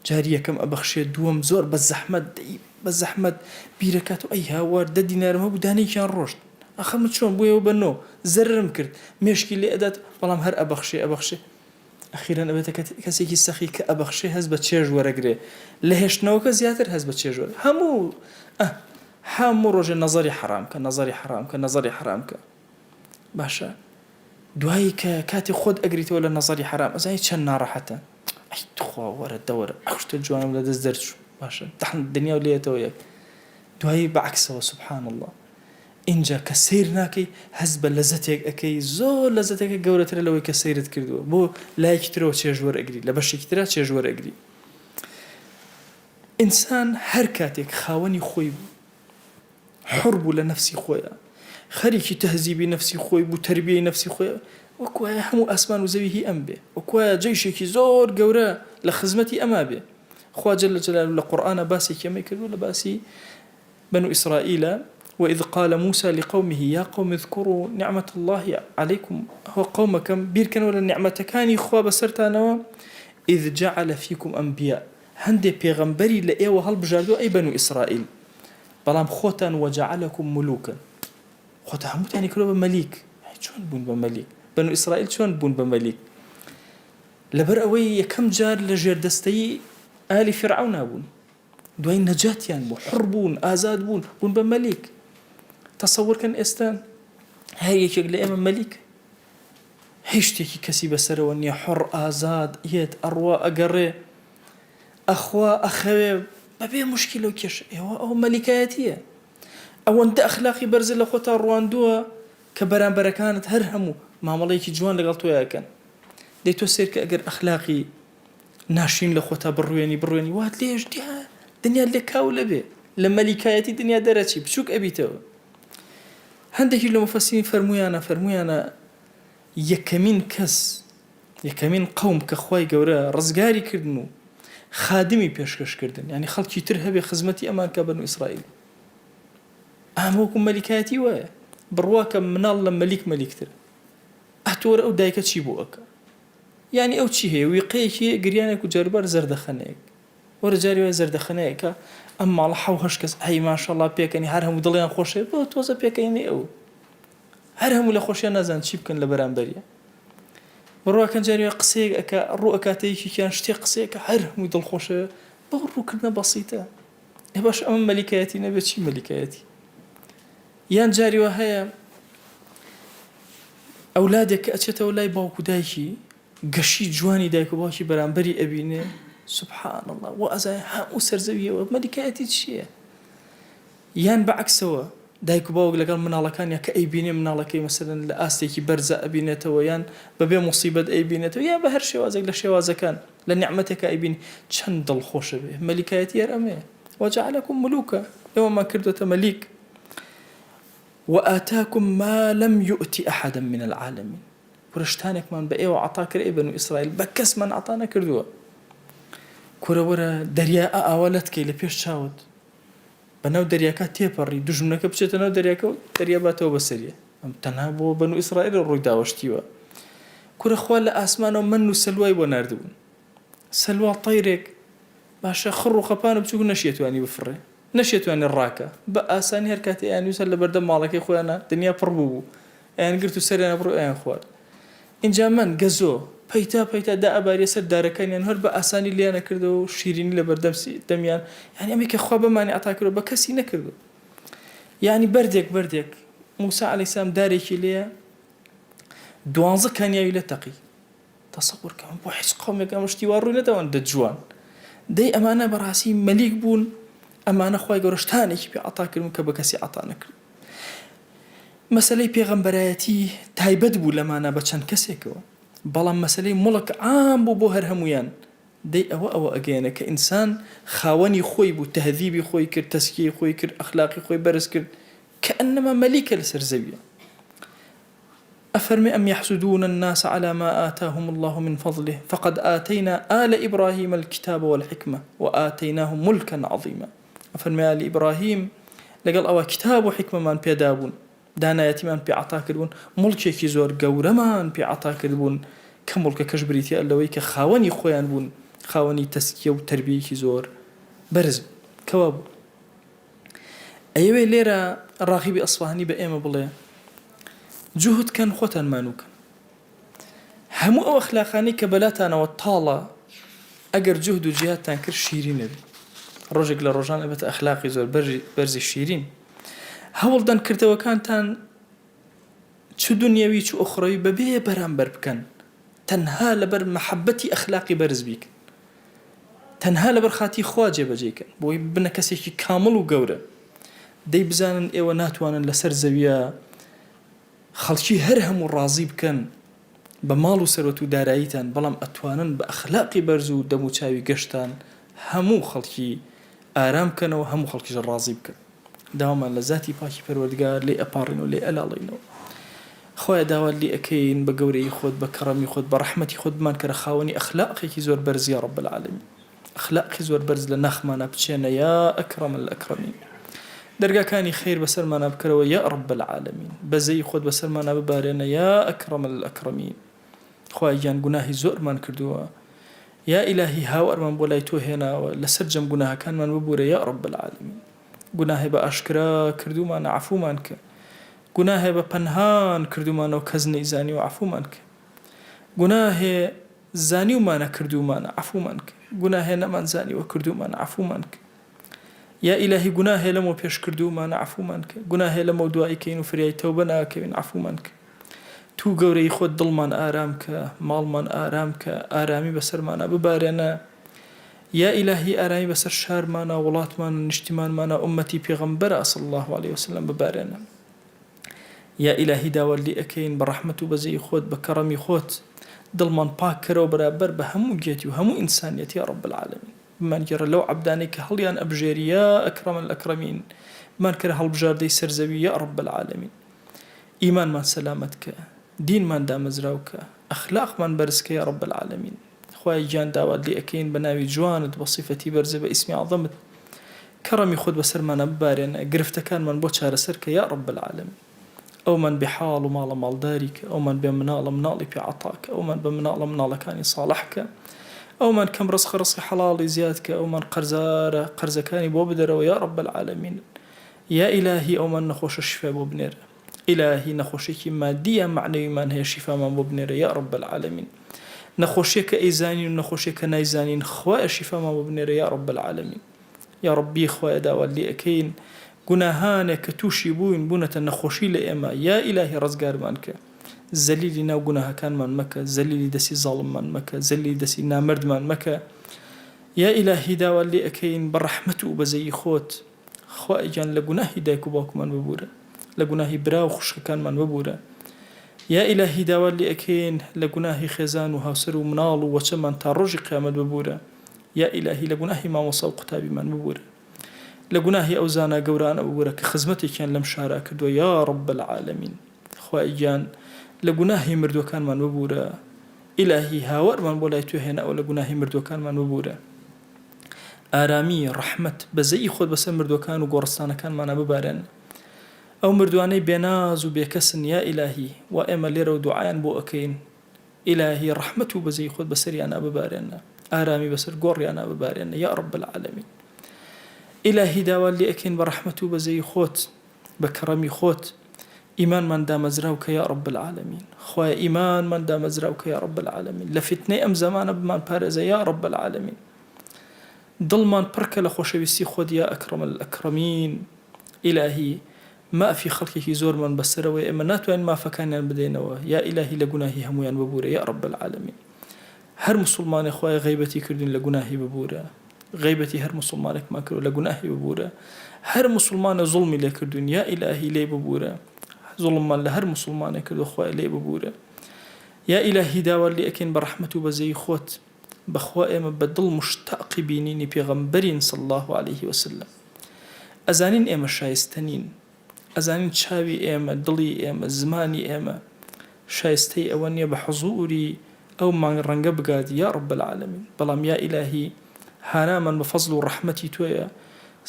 جاری یەکەم ئەبەخشێ دووەم زۆر بە زەحمەت دەی بە زەحمەت بیرەکاتەوە ئەی هاوار دە دینارم هەبوو دانەیەکیان ڕۆشت ئاخر من چۆن بۆیەوە بە نۆ زەرەرم کرد مێشکی لێ ئەدات بەڵام هەر ئەبەخشێ ئەبەخشێ ئەخیرەن ئەبێتە کەسێکی سەخی کە ئەبەخشێ هەست بە چێژ وەرەگرێ لە هێشتنەوەکە زیاتر هەست بە چێژ وەرە هەموو ئە هەموو ڕۆژێ نەزەری حەرام کە نەزەری حەرام کە نەزەری حەرام کە باشە دوایی کە کاتی خۆت ئەگریتەوە لە نەزەری حەرام ئەزانی چەند ناڕەحەتە ئەی تخوا وەرە دەوەرە ئەو شتە جوانم لە دەست دەرچوو باشە دەحن دنیا و لێتەوە یەک دوایی بە عەکسەوە سبحان اللە ئینجا کە سەیر ناکەی هەست بە لەزەتێک ئەکەی زۆر لەزەتێکە گەورەترە لەوەی کە سەیرت کردووە بۆ لایەکی ترەوە چێژ وەرئەگری لە بەشێکی ترا چێژ وەرئەگری ئینسان هەر کاتێک خاوەنی خۆی بوو حوڕ بوو لە نەفسی خۆیا خەریکی تەهزیبی نەفسی خۆی بوو تەربیەی نەفسی خۆی وەک وایە هەموو ئاسمان و زەوی هی ئەم بێ وەک وایە جەیشێکی زۆر گەورە لە خزمەتی ئەما بێ خوا جل جلاله لە قورئانا باسێکی ئەمەی کردووە لە باسی بنو ئیسرائیل وإذ قال موسى لقومه يا قوم اذكروا نعمة الله عليكم هو قومەکەم بیرکەنەوە لە نیعمەتەکانی خوا بەسەرتانەوە إذ جعل فيكم أنبياء هەندێ پێغەمبەری لە ئێوە هەڵبژاردووە ئەی بەنو ئیسرائیل. بەڵام خۆتان وجعلکم ملوکا خۆتان هەمووتانی کردوە بە مەلیک. ئەی چۆن بوون بە مەلیک؟ بەنو ئیسرائیل چۆن بوون بە مەلیک؟ لەبەر ئەوەی یەکەم جار لە ژێردەستەیی ئالی فیرعەونا بوون، دوای نەجاتیان بوو، حوڕ بوون، ئازاد بوون، بوون بە مەلیک. تەسەوەر کەن ئێستا هەر یەکێک لە ئێمە مەلیک، هیچ شتێکی کەسی بەسەرەوە نییە، حوڕ، ئازاد، یەت، ئەڕوا، ئەگەڕێ، ئەخوا، ئەخەوێ، بەبێ موشکیلە و کێشە. ئێوە ئەوە مەلیکایەتییە. ئەوەندە ئەخلاقی بەرزت لە خۆتا ڕواندووە کە بەرامبەرەکانت هەر هەموو مامەڵەیەکی جوان لەگەڵ تۆیا ئەکەن. دەی تۆ سەیرکە ئەگەر ئەخلاقی ناشرین لە خۆتا بڕوێنی بڕوێنی وات لێش دیا دنیات لێ کاول ئەبێ لە مەلیکایەتی دنیا دەرەچی بچوک ئەبیتەوە. هەندێکیش لە موفەسیرین فەرموویانە فەرموویانە یەکەمین کەس یەکەمین قەوم کە خوای گەورە ڕزگاری کردن و خادمی پێشکەش کردن یانی خەڵکی تر هەبێ خزمەتی ئەمان کە بەنو ئیسرائیل ئەم وەکو مەلیکایەتی وایە بڕوا کە مناڵ لە مەلیک مەلیکتر ئەتۆرە ئەو دایکە چی بۆ ئەکا یانی ئەو چی هەیە ویقەیەکی هەیە گریانێک و جاروبار زەردەخەنەیەک وەرە جاری وایە زەردەخەنەیەکە ئەم ماڵە حەو هەشت کەس ئەی ماشەڵا پێکەنی هەر هەموو دڵیان خۆشێ بۆ تۆزە پێکەنی ئەو هەر هەموو لە خۆشیان نازان چی بکەن لە بەرامبەریە بڕواکەن جاری وایە قسەیەک ئەکا ڕوو ئەکاتە یەکێکیان شتێک قسەیەکە هەر هەمووی دڵخۆشە بەو ڕووکردنە بەسیتە ئێ باش ئەمە مەلیکایەتی نەبێ چی مەلیکایەتی یان جاری وا هەیە ئەولادێک کە ئەچێتەوە لای باوک و دایکی گەشی جوانی دایک و باوکی بەرامبەری ئەبینێ سبحان اللە وا ئەزانێ هەموو سەرزەویەوە مەلیکایەتی چییە یان بە عەکسەوە دایک و باوک لەگەڵ مناڵەکانیا کە ئەیبینێ مناڵەکەی مەسەلەن لە ئاستێکی بەرزا ئەبینێتەوە یان بەبێ موسیبەت ئەیبینێتەوە یان بە هەر شێوازێک لە شێوازەکان لە نیعمەتێکا ئەیبینی چەند دڵخۆشە بێ مەلیکایەتی هەر ئەمەیە وجعلکم ملوکا ئێوەمان کردۆتە مەلیک وآتاکم ما لم یؤت احدا من العالمین کورە شتانێکمان بە ئێوە عەتا کرد ئەی بەنو ئیسرائیل بە کەسمان عەتا نەکردووە کورە وەرە دەریا ئاوا لەتکەی لە پێش چاوت بە ناو دەریاکە تێپەڕی دوژمنەکە بچێتە ناو دەریاکە و دەریا باتەوە بەسەریە ئەم تەنها بۆ بەنو ئیسرائیل ڕووی داوە شتیوە کورە خوا لە ئاسمانەوە مەن و سەلوای بۆ ناردبوون سەلوا تەیرێک باشە خڕ و خەپان و بچوک نەشیەتوانی بفڕێ نەشیەتوانی ڕاکا بە ئاسانی هەر کاتێ ئەیانویست هەر لەبەردەم ماڵەکەی خۆیانا دنیا پڕ بووبوو ئەیانگرت و سەریان ئەبڕی و ئەیانخوارد ئینجا من گەزۆ پەیتا پەیتا دائەباریە سەر دارەکانیان هەر بە ئاسانی لێیان ئەکردەوە و شیرینی لەبەردەم دەمیان یانی ئەمەی کە خوا بەمانی عەتا کردوە بە کەسی نەکردوە یانی بەردێک بەردێک موسا عەلەیهی سلام دارێکی لێیە دوانزە کانیاوی لێ تەقی تەسەور کە بۆ هیچ قەومێک ئەمە شتی وا ڕووی نەداوە ئەندە جوان دەی ئەمانە بەڕاستی مەلیک بوون ئەمانە خوای گەورە شتانێکی پێ عەتا کردن کە بە کەسی عەتا نەکرد مەسەلەی پێغەمبەرایەتی تایبەت بوو لەمانە بە چەند کەسێکەوە بەڵام مەسەلەی موڵک عام بوو بۆ هەر هەموویان دەی ئەوە ئەوە ئەگەیەنێ کە ئینسان خاوەنی خۆی بوو تەهذیبی خۆی کرد تەزکیەی خۆی کرد ئەخلاقی خۆی بەرز کرد کەئەنەما مەلیکە لەسەر زەویە ئەفەرمێ ئەم یحسدون الناس علی ما آتاهم اللە من فضله فقد آتینا آل ابراهیم الکتاب والحکمە وآتیناهم ملکا عظیما ئەفەرمێ ئالی ئیبراهیم لەگەڵ ئەوە کتاب و حیکمەمان پێدابوون دانایەتیمان پێ عەتا کردبوون موڵکێکی زۆر گەورەمان پێ عەتا کردبوون کە موڵکەکەش بریتیە لەوەی کە خاوەنی خۆیان بوون خاوەنی تەزکیە و تەربیەیەکی زۆر بەرز بوون کەوابوو ئەیەوێ لێرە ڕاغیبی ئەسفەهانی بە ئێمە بڵێ جوهد کەن خۆتان مانوو کەن هەموو ئەو ئەخلاقانەی کە بەلاتانەوە تاڵە ئەگەر جوهد و جیهادتان کرد شیرین ئەبێ ڕۆژێک لە ڕۆژان ئەبێتە ئەخلاقی زۆر بەرزی شیرین هەوڵدەن کردەوەکانتان چ دنیاوی چ ئوخرەوی بەبێ بەرامبەر بکەن تەنها لەبەر مەحەبەتی ئەخلاقی بەرز بیکەن تەنها لەبەر خاتری خوا جێبەجێی کەن بۆی ببنە کەسێکی کامڵ و گەورە دەی بزانن ئێوە ناتوانن لەسەر زەویە خەڵکی هەر هەموو ڕازی بکەن بە ماڵ و سەروەت و داراییتان بەڵام ئەتوانن بە ئەخلاقی بەرز و دەم و چاوی گەشتان هەموو خەڵکی ئارام بکەنەوە هەموو خەڵکیش ڕازی بکەن. داوامان لە زاتی پاکی پەروەردگار لێی ئەپاڕێینەوە لێی ئەلاڵێینەوە خوایە داوات لێ ئەکەین بە گەورەیی خۆت بە کەڕەمی خۆت بە ڕەحمەتی خۆت بمانکەرە خاوەنی ئەخلاقێکی زۆر بەرز یا رب العالمین ئەخلاقی زۆر بەرز لە ناخمانا بچێنە یا اکرم الاکرمین دەرگاکانی خەیر بەسەرمانا بکەرەوە یا رب العالمین بەزەیی خۆت بەسەرمانا ببارێنە یا اکرم الاکرمین خوایە گیان گوناهی زۆرمان کردووە یا ئیلاهی هاوارمان بۆ لای تۆ هێناوە لەسەر جەم گوناهەکانمان ببورە یا رب العالمین. گوناهێ بە ئاشکرا کردوومانە عەفوومان کە. گوناهێ بە پەنهان کردوومانە و کەس نەیزانیوە عەفوومان کە. گوناهێ زانیومانە کردوومانە عەفوومان کە. گوناهێ نەمانزانیوە کردوومانە عەفوومان کە. یا ئیلاهی گوناهێ لەمەو پێش کردوومانە عەفوومان کە. گوناهێ لەمەو دوا ئەیکەین و فریای تەوبە ناکەوین عەفوومان کە. توو گەورەی خۆت دڵمان ئارام کە، ماڵمان ئارام کە، ئارامی بەسەرمانا ببارێنە. یا ئیلاهی ئارامی بەسەر شارمانا، وڵاتمانا، نیشتیمانمانا، ئوممەتی پێغەمبەرا صلی اللە علیە وسلم ببارێنە. یا ئیلاهی داوات لێ ئەکەین بە ڕەحمەت و بەزەیی خۆت بە کەڕەمی خۆت دڵمان پاک کەرەوە بەرابەر بە هەموو گێتی و هەموو ئینسانیەت یا رب العالمین بمانگێڕە لەو عەبدانەی کە هەڵیان ئەبژێری یا اکرم الاکرمین بمانکەرە هەڵبژاردەی سەر زەوی یا رب العالمین ئیمانمان سەلامەت کە دینمان دامەزراو کە ئەخلاقمان بەرز کە یا رب العالمین. خوایە گیان داوات لێ ئەکەین بە ناوی جوانت بە سیفەتی بەرزت بە ئیسمی عەزەمت کەڕەمی خۆت بەسەرمانا ببارێنە گرفتەکانمان بۆ چارەسەر کە یا رب العالمین ئەومان بێ حاڵ و ماڵە ماڵداری کە ئەومان بێ مناڵە مناڵی پێ عەتا کە ئەومان بە مناڵە مناڵەکانی ساڵح کە ئەومان کەم ڕزقە ڕزقی حەڵاڵی زیاد کە ئەومان قەرزارە قەرزەکانی بۆ بدەرەوە یا رب العالمین یا ئیلاهی ئەومان نەخۆشە شیفای بۆ بنێرە ئیلاهی نەخۆشیەکی مادی یان مەعنەویمان هەیە شیفامان بۆ بنێرە یا رب العالمین نەخۆشیەکە ئەیزانین و نەخۆشیەکە نایزانین خوایە شیفامان بۆ بنێرە یا رب العالمین یا ربی خوایە داوات لێ ئەکەین گوناهانێک کە تووشی بووین بوونەتە نەخۆشی لە ئێمە یا ئیلاهی ڕزگارمان کە زەلیلی ناو گوناهەکانمان مەکە زەلیلی دەستی زاڵممان مەکە زەلیلی دەستی نامەردمان مەکە یا ئیلاهی داوات لێ ئەکەین بە ڕەحمەت و بەزەیی خۆت خوایە گیان لە گوناهی دایک و باوکمان ببورە لە گوناهی برا و خوشکەکانمان ببورە یا ئیلاهی داوات لێ ئەکەین لە گوناهی خێزان و هاوسەر و مناڵ و وەچەمان تا ڕۆژی قیامەت ببورە یا ئیلاهی لە گوناهی مامۆسا و قوتابیمان ببورە لە گوناهی ئەو زانا گەورانە ببورە کە خزمەتێکیان لەم شارا کردووە یا رب العالمین خوایە گیان لە گوناهی مردووەکانمان ببورە ئیلاهی هاوارمان بۆ لای تۆ هێناوە لە گوناهی مردووەکانمان ببورە ئارامی، ڕەحمەت، بەزەیی خۆت بەسەر مردووەکان و گۆڕستانەکانمانا ببارێنە. ئەو مردووانەی بێناز و بێکەسن یا ئیلاهی وا ئێمە لێرەوە دوعایان بۆ ئەکەین ئیلاهی ڕەحمەت و بەزەیی خۆت بەسەریانا ببارێنە ئارامی بەسەر گۆڕیانا ببارێنە یا رب العالمین ئیلاهی داوات لێ ئەکەین بە ڕەحمەت و بەزەیی خۆت بە کەڕەمی خۆت ئیمانمان دامەزراو کە یا رب العالمین خوایە ئیمانمان دامەزراو کە یا رب العالمین لە فیتنەی ئەم زەمانە بمان پارێزە یا رب العالمین دڵمان پڕ کە لە خۆشەویستی خۆت یا اکرم الاکرمین ئیلاهی مافی خەڵکێکی زۆرمان بەسەرەوەیە ئێمە ناتوانین مافەکانیان بدەینەوە یا ئیلاهی لە گوناهی هەموویان ببورە یا رب العالمین هەر موسوڵمانێ خوایە غەیبەتی کردوین لە گوناهی ببورە غەیبەتی هەر موسوڵمانێکمان کردوە لە گوناهی ببورە هەر موسوڵمانێ زوڵمی لێ کردوین یا ئیلاهی لێی ببورە زوڵممان لە هەر موسوڵمانێک کردوە خوایە لێی ببورە یا ئیلاهی داوات لێ ئەکەین بە ڕەحمەت و بەزەیی خۆت بەخوا ئێمە بە دڵ مشتاقی بینینی پێغەمبەرین صلی اللە علیه وسلم ئەزانین ئێمە شایستە نین ئەزانین چاوی ئێمە، دڵی ئێمە، زمانی ئێمە شایستەی ئەوە نیە بە حزوری ئەو مانگ ڕەنگە بگات یا رب العالمین بەڵام یا ئیلاهی هانامان بە فەزڵ و ڕەحمەتی تۆیە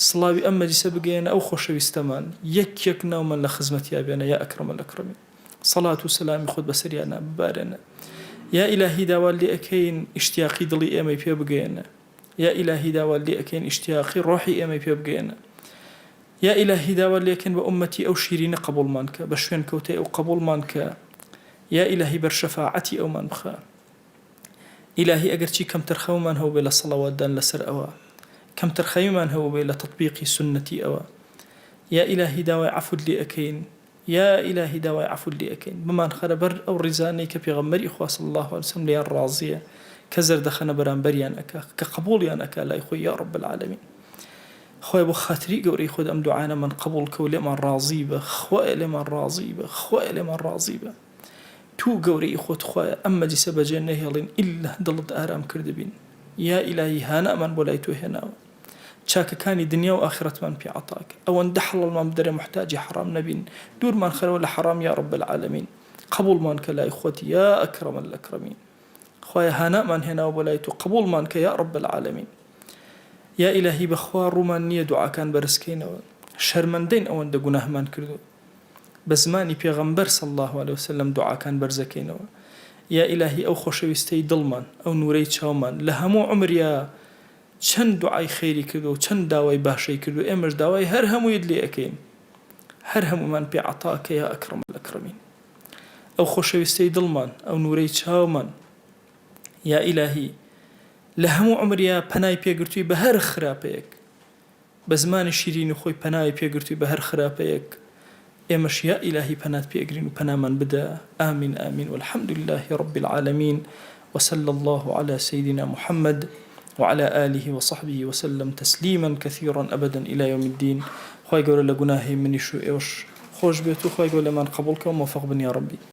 سڵاوی ئەم مەجلیسە بگەیەنە ئەو خۆشەویستەمان یەک یەک ناومان لە خزمەتیا بێنە یا اکرم الاکرمین سەڵات و سەلامی خۆت بەسەریانا ببارێنە یا ئیلاهی داوات لێ ئەکەین ئیشتیاقی دڵی ئێمەی پێ بگەیەنە یا ئیلاهی داوات لێ ئەکەین ئیشتیاقی ڕۆحی ئێمەی پێ بگەیەنە یا ئیلاهی داوات لێکەین بە ئوممەتی ئەو شیرینە قەبوڵمان کە، بە شوێنکەوتەی ئەو قەبوڵمان کە، یا ئیلاهی بەر شەفاعەتی ئەومان بخە. ئیلاهی ئەگەرچی کەمتەرخەممان هەبووبێ لە سەڵەواتدان لەسەر ئەوە، کەمتەرخەمیمان هەبووبێ لە تەتبیقی سوننەتی ئەوە. یا ئیلاهی داوای عەفوت لێ ئەکەین، یا ئیلاهی داوای عەفوت لێ ئەکەین، بمانخەرە بەر ئەو ڕیزانەی کە پێغەمبەری خوا صلی اللە علیە وسلم لێیان ڕازیە، کە زەردەخەنە بەرامبەریان ئەکا، کە قەبوڵیان ئەکا لای خۆی یا رب العالمین. خوایە بۆ خاتری گەورەی خۆت ئەم دوعایانەمان قبوڵ کە و لێمان ڕازی بە خوایە لێمان ڕازی بە خوایە لێمان ڕازی بە توو گەورەی خۆت خوایە ئەم مەجلیسە بەجێ نەهێڵین ئیلا دڵت ئارام کردبین یا ئیلاهی هانامان بۆ لای تۆ هێناوە چاکەکانی دنیا و ئاخرەتمان پێ عەتا کە ئەوەندە حەڵاڵمان بدەرێ موحتاجی حەڕام نەبین دوورمان خەرەوە لە حەڕام یا رب العالمین قبوڵمان کە لای خۆت یا اکرم الاکرمین خوایە هانامان هێناوە بۆ لای تۆ قبوڵمان کە یا رب العالمین یا ئیلاهی بەخوا ڕوومان نییە دوعاکان بەرز کەینەوە شەرمەندەین ئەوەندە گوناهمان کردووە بە زمانی پێغەمبەر صلی اللە علیە وسلم دوعاکان بەرزەکەینەوە یا ئیلاهی ئەو خۆشەویستەی دڵمان ئەو نورەی چاومان لە هەموو عومریا. چەند دوعای خێری کردووە و چەند داوای باشەی کردووە ئێمەش داوای هەر هەموویت لێ ئەکەین هەر هەموومان پێ عەتا کە یا اکرم الاکرمین ئەو خۆشەویستەی دڵمان ئەو نورەی چاومان یا ئیلاهی لە هەموو عومریا پەنای پێگرتووی بە هەر خراپەیەک بە زمانی شیرینی خۆی پەنای پێگرتووی بە هەر خراپەیەک ئێمەش یا ئیلاهی پەنات پێ ئەگرین و پەنامان بدە آمین آمین والحمد للە رب العالمین وصلی اللە علی سیدنا محمد وعلی آله وصحبه وسلم تسلیما کثیرا ابدا الی یوم الدین خوای گەورە لە گوناهی منیش و ئێوەش خۆش بێت و خوای گەورە لێمان قبوڵ کە و مۆفەق بن یاڕەبی.